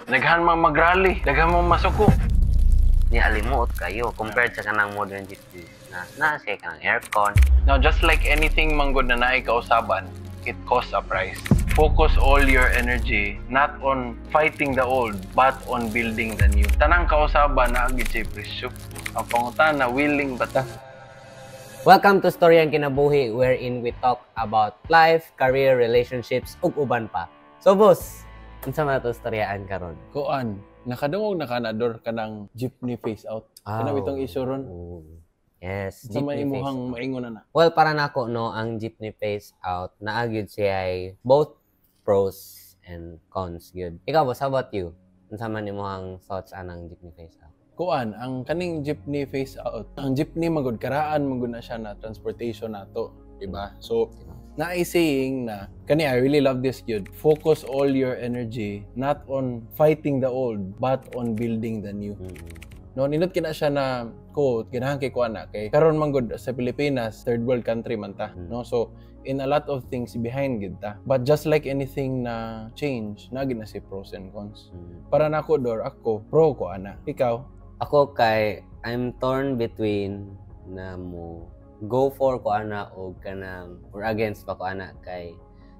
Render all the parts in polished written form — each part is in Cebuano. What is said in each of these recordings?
Daghan mang magrally, daghan mang masuko. Ni alimuot kayo compared sa kanang modern jeepneys na naa siya kanang aircon. Now, just like anything manggod na naay kausaban, it costs a price. Focus all your energy not on fighting the old, but on building the new. Tanang kausaban naa gyud siya presyo. Ang pangutana, willing ba ta? Welcome to Storyang Kinabuhi, wherein we talk about life, career, relationships, ug uban pa. So boss, unsa man ato storyaan karon? Kuan, nakadungog na ka na, Dor, kanang jeepney phase out? Kana bitong issue ron. Oh. Yes, sa may jeepney phase imuhang out. Maingon na na. Well, para nako, no, ang jeepney phase out naa gyud siya ay both pros and cons gyud. Ikaw, boss, how about you? Unsa man imong thoughts anang jeepney phase out? Kuan, ang kaning jeepney phase out, ang jeepney magud karaan magud na siya na transportation nato, di ba? So, naay saying na kani, I really love this gyud. Focus all your energy not on fighting the old but on building the new. No, nindot kina siya na quote, ganahan kay kuan na kay karon man gud sa Pilipinas, third world country man ta, no? So, in a lot of things behind gid ta. But just like anything na change, naa gyud na si pros and cons. Para nako, Dor, ako pro ko ana. Ikaw? Ako kay I'm torn between na mo go for ko ana o kanang or against pa ko ana, kay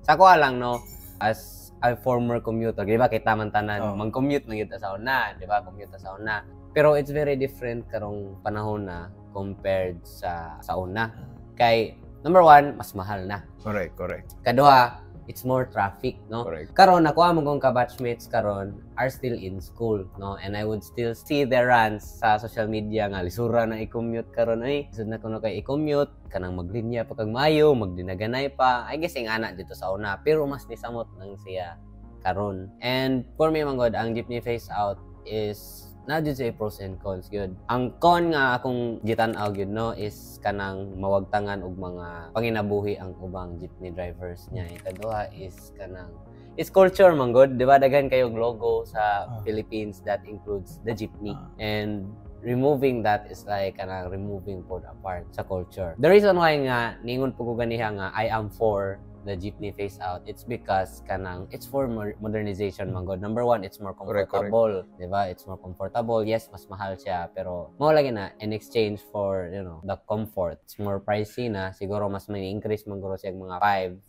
sa ako lang, no, as a former commuter, di ba, kita man tanan mang-commute na gyud ta sa una, di ba? Commute ta sa una, pero it's very different karong panahon na compared sa una, kay number one, mas mahal na. Correct, correct. Kaduha, it's more traffic, no? Correct. Karon ako, among kong ka-batchmates karon are still in school, no? And I would still see their rants sa social media nga lisura na i-commute karon ay. Lisod na kuno kay i-commute, kanang maglinya pa kag mayo, magdinaganay pa. I guess ing ana dito sa una, pero mas nisamot nang siya karon. And for me man gud, ang jeepney phase out is naa jud siya pros and cons gyud. Ang con nga akong gitan-aw gyud, no, is kanang mawagtangan og mga panginabuhi ang ubang jeepney drivers niya. Ikaduha is kanang is culture man gud, di ba? Daghan kayo logo sa Philippines that includes the jeepney. And removing that is like kanang removing pod a part sa culture. The reason why nga ningon po ko ganiha nga I am for the jeepney phase out, it's because kanang it's for modernization man gud. Number one, it's more Correct, correct. comfortable, di ba? It's more comfortable. Yes, mas mahal siya, pero mao lagi na in exchange for the comfort. It's more pricey na siguro, mas may increase man guro siya mga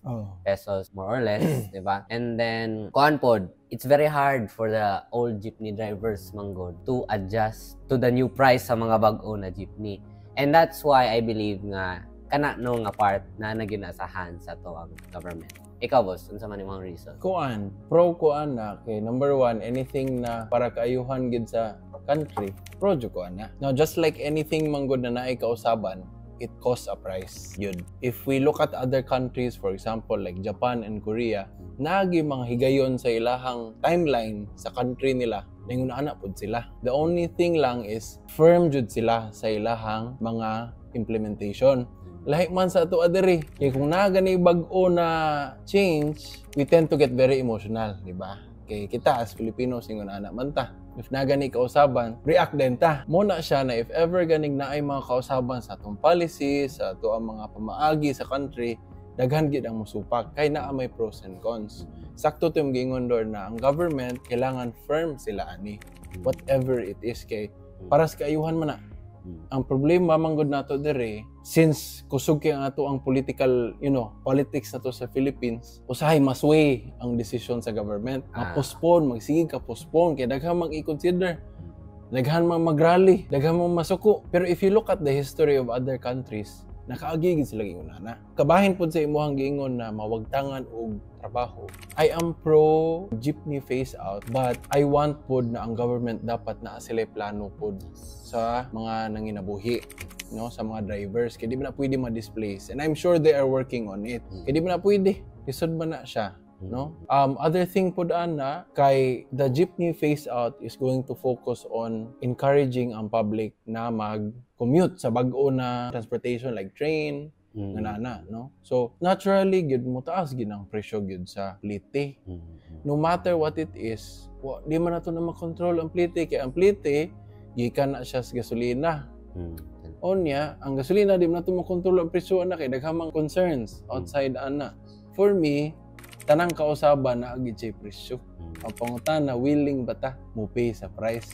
5 pesos more or less, di ba? And then kuan pod, it's very hard for the old jeepney drivers man gud to adjust to the new price sa mga bag-o na jeepney. And that's why I believe nga kana, no, nga part na naginasahan sa to ang government. Ikaw, boss, unsa man imong reason? Kuan, pro ko ana kay number one, anything na para kaayuhan gid sa country, pro jud ko ana. Now, just like anything man gud na naay kausaban, it costs a price. Yun. If we look at other countries, for example, like Japan and Korea, nagi mga higayon sa ilahang timeline sa country nila, ningon ana pud sila. The only thing lang is firm jud sila sa ilahang mga implementation. Lahi man sa ato adiri. Kay kung naa gani bag-o na change, we tend to get very emotional, di ba? Kay kita as Filipinos, ingon ana man ta. If naa gani kausaban, react din ta. Mao na siya na if ever ganing naay mga kausaban sa atong policy, sa ato ang mga pamaagi sa country, daghan gid ang musupak kay naa may pros and cons. Sakto to yung giingon, Dor, na ang government kailangan firm sila ani whatever it is kay para sa kaayuhan man na. Ang problema man gud nato diri, since kusog kay ang ato ang political, politics nato sa Philippines, usahay masway ang desisyon sa government. Ma-postpone, magsige ka postpone kay daghan mang i-consider. Daghan mang magrally, daghan mang masuko. Pero if you look at the history of other countries, nakaagi gid sila giingon na. Kabahin pod sa imuhang giingon na mawagtangan og trabaho. I am pro jeepney phase out, but I want pod na ang government dapat naa sila plano pod sa mga nanginabuhi, no, sa mga drivers, kay di ba na pwede ma-displace, and I'm sure they are working on it, kay di ba na pwede, lisod ba na siya, no? Other thing pod ana kay the jeepney phase out is going to focus on encouraging ang public na mag-commute sa bag-o na transportation like train nga na, no? So naturally gyud mo taas gyud ang presyo gyud sa plite. No matter what it is, wa, di man nato na makontrol ang plite kay ang plite gikan na siya sa gasolina. Onya, ang gasolina di man nato makontrol ang presyo ana kay daghang mga concerns outside ana. For me, Tanang kausaban naa gyud siya presyo. Ang pangutana, willing ba ta mo pay sa price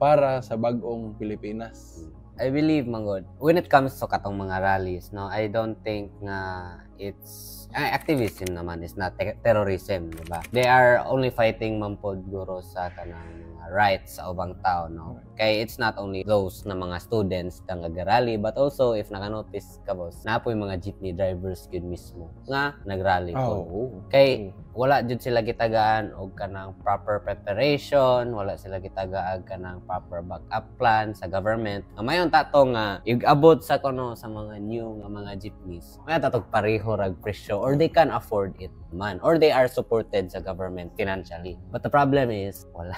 para sa bag-ong Pilipinas? I believe, mangod, when it comes to katong mga rallies, no, I don't think nga it's ay, activism naman is not terrorism, di ba? They are only fighting man pod guro sa kanang mga rights sa ubang tao, no? Kay it's not only those na mga students nga nagrally, but also if naka-notice ka, boss, naa poy mga jeepney drivers gyud mismo nga nagrally pod. Kay wala jud sila gitagaan og kanang proper preparation, wala sila gitagaan kanang proper backup plan sa government. Ang mayon tato nga igabot sa kuno sa mga new nga mga jeepneys. Mayon tatog pareho rag presyo or they can afford it man or they are supported sa government financially. But the problem is wala.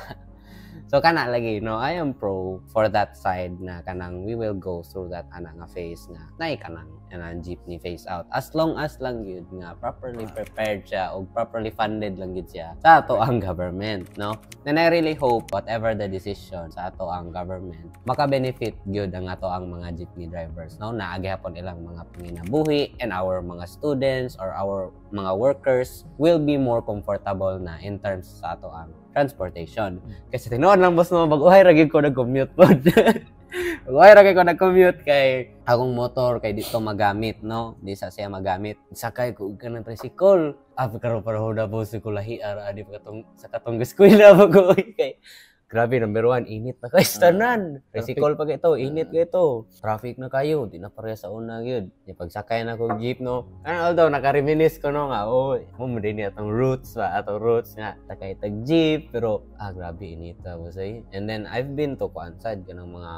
So kana lagi, no, I am pro for that side na kanang we will go through that ana nga phase nga naay kanang kanang jeepney phase out. As long as lang gyud nga properly prepared siya o properly funded lang gyud siya sa ato ang government, no? And I really hope whatever the decision sa ato ang government, maka-benefit gyud ang ato ang mga jeepney drivers, no? Naa gihapon ilang mga panginabuhi and our mga students or our mga workers will be more comfortable na in terms sa ato ang transportation. Kasi tinuod lang, boss, no, bag-ohay ra gyud ko nag-commute pod. Bag-ohay ra gyud ko nag-commute kay akong motor kay dito magamit, no? Di sa siya magamit. Sakay ko og kanang tricycle. Ah, karon pareho na, boss, ko lahi ara adi pa katong sa katong eskwela pa ko kay grabe, number one, init na kay tanan. Tricycle pa ito, init kay ito. Traffic na kayo, di na pareha sa una gyud. Di pagsakay na ko jeep, no. Ano, although naka-reminisce ko, no, nga oh, mo mo din atong roots ba, atong roots nga sakay tag jeep, pero ah, grabe init ta, boss ay. And then I've been to kuan sad kanang mga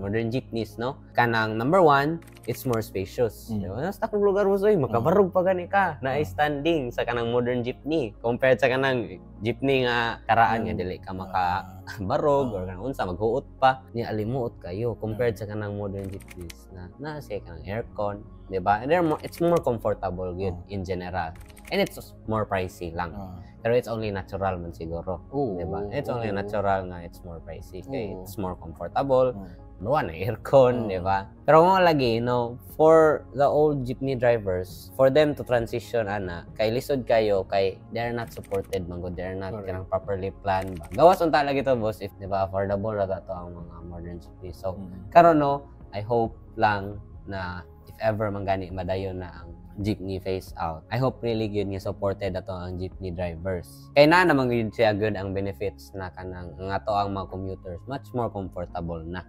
modern jeepneys, no. Kanang number one, it's more spacious. Di ba? Nasa takong lugar mo, soy, makabarog pa gani ka. Na standing sa kanang modern jeepney compared sa kanang jeepney nga karaan nga dili ka maka barog or kanang unsa, maghuot pa ni alimuot kayo compared sa kanang modern jeepneys na na siya kanang aircon, di ba? And they're more, it's more comfortable gyud in general and it's more pricey lang, pero it's only natural man siguro, di ba? It's only natural nga it's more pricey kay it's more comfortable. Number one, aircon, di ba? Pero mo lagi, no, for the old jeepney drivers, for them to transition ana, kay lisod kayo, kay they're not supported man gud, they're not kanang properly planned ba. Gawas unta lagi to, boss, if di ba affordable ra to ang mga modern jeepney. So, karon, no, I hope lang na if ever man gani madayon na ang jeepney phase out, I hope really gyud nga supported ato ang jeepney drivers. Kay na naman gyud siya good ang benefits na kanang ang ato ang mga commuters much more comfortable na.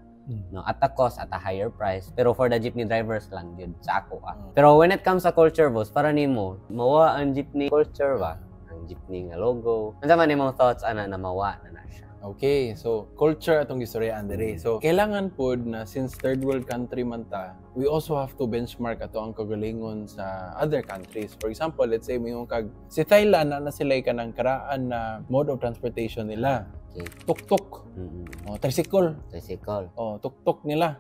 No, at a cost, at a higher price. Pero for the jeepney drivers lang yun, sa ako ah. Pero when it comes sa culture, boss, para nimo, mawa ang jeepney culture ba? Ang jeepney nga logo. Ano man imong thoughts ana na mawa na na siya? Okay, so culture atong gistoryaan diri. So kailangan pod na since third world country man ta, we also have to benchmark ato ang kagalingon sa other countries. For example, let's say moingon kag si Thailand na na sila kanang karaan na mode of transportation nila. Tuk-tuk, oh, tricycle, Tricycle. Oh, tuk-tuk nila.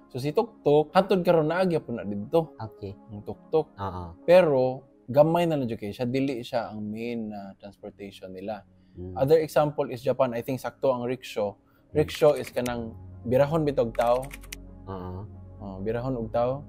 So si tuk-tuk, hantod karon naa gyapon na didto ang tuk-tuk. Pero gamay na lang jud kay siya, dili siya ang main na transportation nila. Other example is Japan. I think sakto ang rickshaw. Rickshaw is kanang birahon bitog tao. Oh, birahon og tao.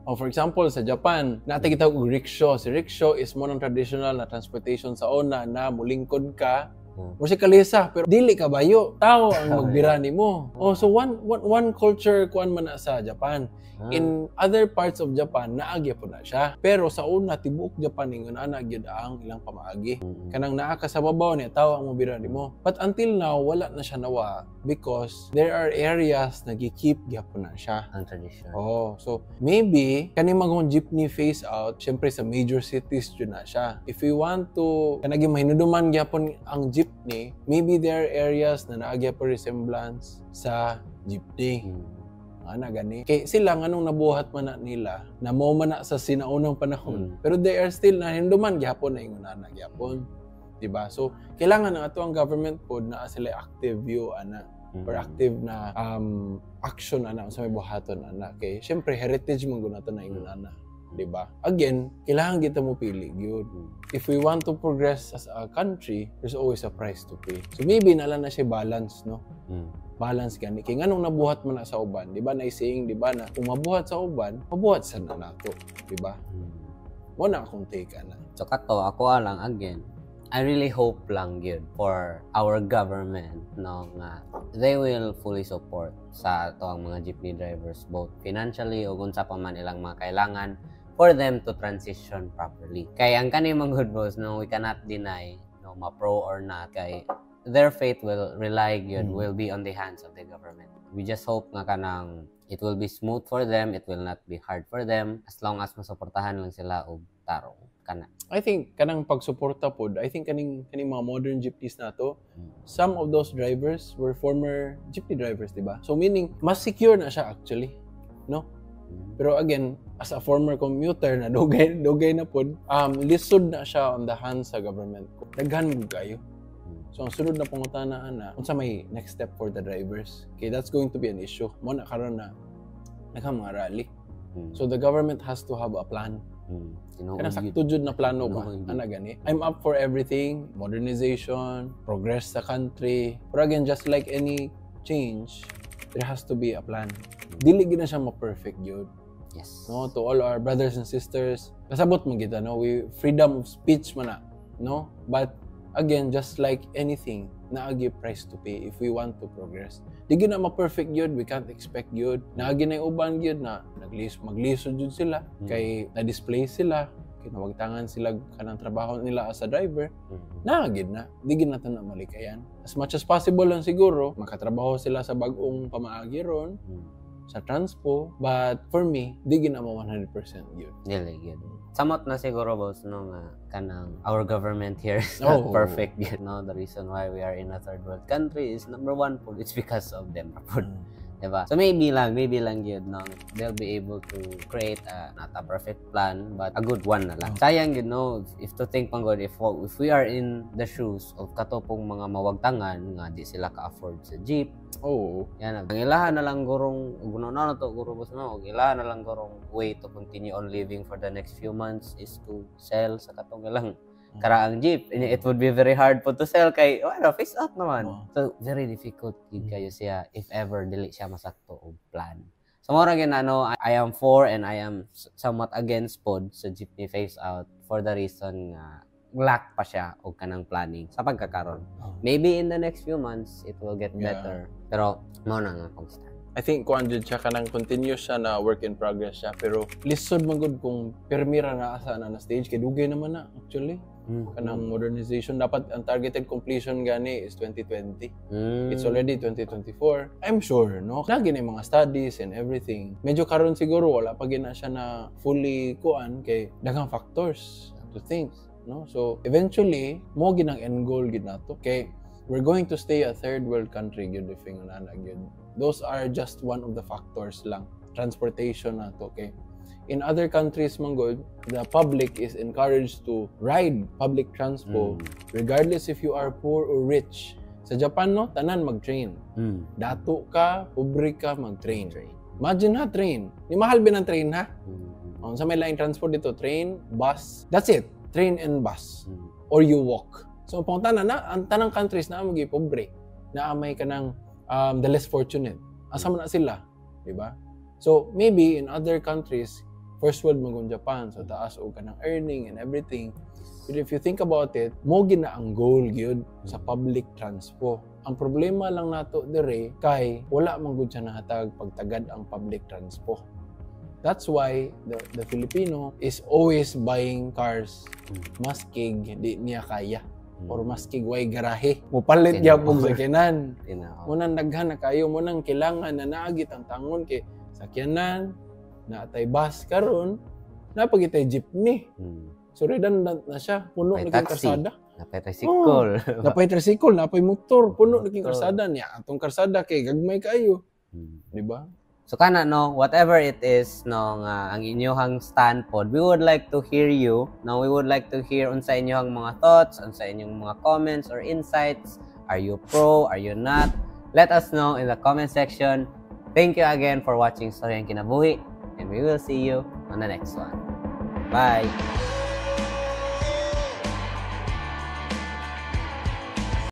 Oh, for example, sa Japan, naa tay gitawag og rickshaw. Si rickshaw is mo ng traditional na transportation sa una na mulingkod ka. Mo si kalesa, pero dili kabayo. Tao ang magbira nimo. Oh, so one culture kuan man na sa Japan. In other parts of Japan, naa gyapon na siya. Pero sa una, tibuok Japan ingon ana gyud ang ilang pamaagi. Kanang naa ka sa babaw niya, tao ang mobira nimo. But until now, wala na siya nawa because there are areas na gi-keep gyapon na siya. Ang tradition. Oh, so maybe kani magong jeepney phase out, syempre sa major cities jud na siya. If we want to kanang mahinuduman gyapon ang jeepney, maybe there are areas na naa gyapon resemblance sa jeepney. Ana gani. Kay sila nganong nabuhat man na nila, na mo man na sa sinaunang panahon. Pero they are still nahinduman gyapon na ingon ana gyapon. Diba? So kailangan ang ato ang government pod na sila active view ana or active na action ana sa may buhaton ana kay syempre heritage man gud nato na ingon ana, di ba? Again, kailangan kita mo pili gyud. If we want to progress as a country, there's always a price to pay. So maybe nala na siya balance, no? Balance gani kay nganong nabuhat man na sa uban, di ba? Na saying, di ba, na kung mabuhat sa uban, mabuhat sa na nato, di ba? Mao na akong take ana. So kato, ako lang again, I really hope lang gyud for our government, no, nga they will fully support sa atoang mga jeepney drivers, both financially o unsa pa man ilang mga kailangan for them to transition properly. Kay ang kani mga good boss, no, we cannot deny, no, ma-pro or not, kay their fate will rely gyud, will be on the hands of the government. We just hope nga kanang it will be smooth for them, it will not be hard for them, as long as masuportahan lang sila og tarong kana. I think kanang pagsuporta pod, I think kaning mga modern jeepneys nato, some of those drivers were former jeepney drivers, di ba? So meaning mas secure na siya actually, no? Pero again, as a former commuter na dugay dugay na pod, lisod na siya on the hands sa government. Daghan mo kayo. So ang sunod na pangutana ana, unsa may next step for the drivers? Okay, that's going to be an issue. Mao na karon na daghang mga rally. So the government has to have a plan. Tinuod Kanang gyud. Sakto jud na plano ba? Tinuod gyud. Ana gani. I'm up for everything, modernization, progress sa country. Pero again, just like any change, there has to be a plan. Dili gyud na siya ma-perfect gyud. No, to all our brothers and sisters, kasabot man kita, no? We freedom of speech man na, no? But again, just like anything, naa gyuy price to pay if we want to progress. Di gyud na ma-perfect gyud, we can't expect gyud. Naa gyud na uban gyud na maglisod gyud sila kay na-displace sila, kay nawagtangan sila kanang trabaho nila as a driver. Naa gyud na, di gyud nato na malikayan. As much as possible lang siguro, makatrabaho sila sa bag-ong pamaagi ron, sa transpo, but for me, di gyud na mo 100% gyud. Dili gyud. Samot na siguro, boss, no, nga kanang our government here is not Oh. perfect gyud, no? The reason why we are in a third world country is, number one po, it's because of them po. Diba? So maybe lang yun, no? They'll be able to create a, not a perfect plan, but a good one na lang. Sayang yun, no? If to think pang good, if we are in the shoes of kato pong mga mawagtangan nga di sila ka-afford sa jeep, yan, ang ilahan na lang gurong, guno na to, guro boss, no? Ang ilahan na lang gurong way to continue on living for the next few months is to sell sa katong ilang karaang jeep. And it would be very hard po to sell kay, ano, phase out naman. Oo. So, very difficult gyud kayo siya if ever dili siya masakto og plan. So, mao ra gyud ano, I am for and I am somewhat against pod sa jeepney phase out for the reason nga lack pa siya og kanang planning sa pagkakaron. Maybe in the next few months, it will get better. Pero, mao na nga akong stand. I think kuan jud siya, kanang continuous siya na work in progress siya, pero lisod man gud kung pirmi ra naa sa ana na stage kay dugay naman na actually kanang modernization. Dapat ang targeted completion gani is 2020. It's already 2024. I'm sure, no, naa na mga studies and everything. Medyo karon siguro wala pa gina siya na fully kuan kay daghang factors to think, no? So eventually mao ginang end goal gid nato kay we're going to stay a third world country gyud if ingon ana gyud. Those are just one of the factors lang, transportation nato, kay in other countries man gud, the public is encouraged to ride public transport regardless if you are poor or rich. Sa Japan, no, tanan mag-train. Dato ka, pobre ka, mag-train. Train. Imagine ha, train. Ni mahal ba ng train ha? Mm. Sa may laing transport dito, train, bus, that's it. Train and bus. Or you walk. So, ang pangutana na, ang tanang countries na magi pobre, na may kanang the less fortunate. Asa man na sila, di ba? So, maybe in other countries, first world man kung Japan, so taas og kanang earning and everything. But if you think about it, mao gina ang goal gyud sa public transport. Ang problema lang nato dire kay wala man gud siya nahatag pagtagad ang public transport. That's why the Filipino is always buying cars maskig di niya kaya or maskig way garahe. Mupalit Tinuod. gyapon sakyanan. Tinuod. Munang daghan na kayo, munang kailangan na naagit ang tangon kay sakyanan, naatay bus karon, napagitay jeepney. So redundant na siya, puno May na king taxi. Karsada. Napay tricycle. Napay tricycle, napay motor, puno na king Motor. Karsada niya. Atong karsada kay gagmay kayo, di ba? So kana, no, whatever it is, no, nga ang inyong stand pod, we would like to hear you. No, we would like to hear unsa inyong mga thoughts, unsa inyong mga comments or insights. Are you pro? Are you not? Let us know in the comment section. Thank you again for watching Storyang Kinabuhi, and we will see you on the next one. Bye.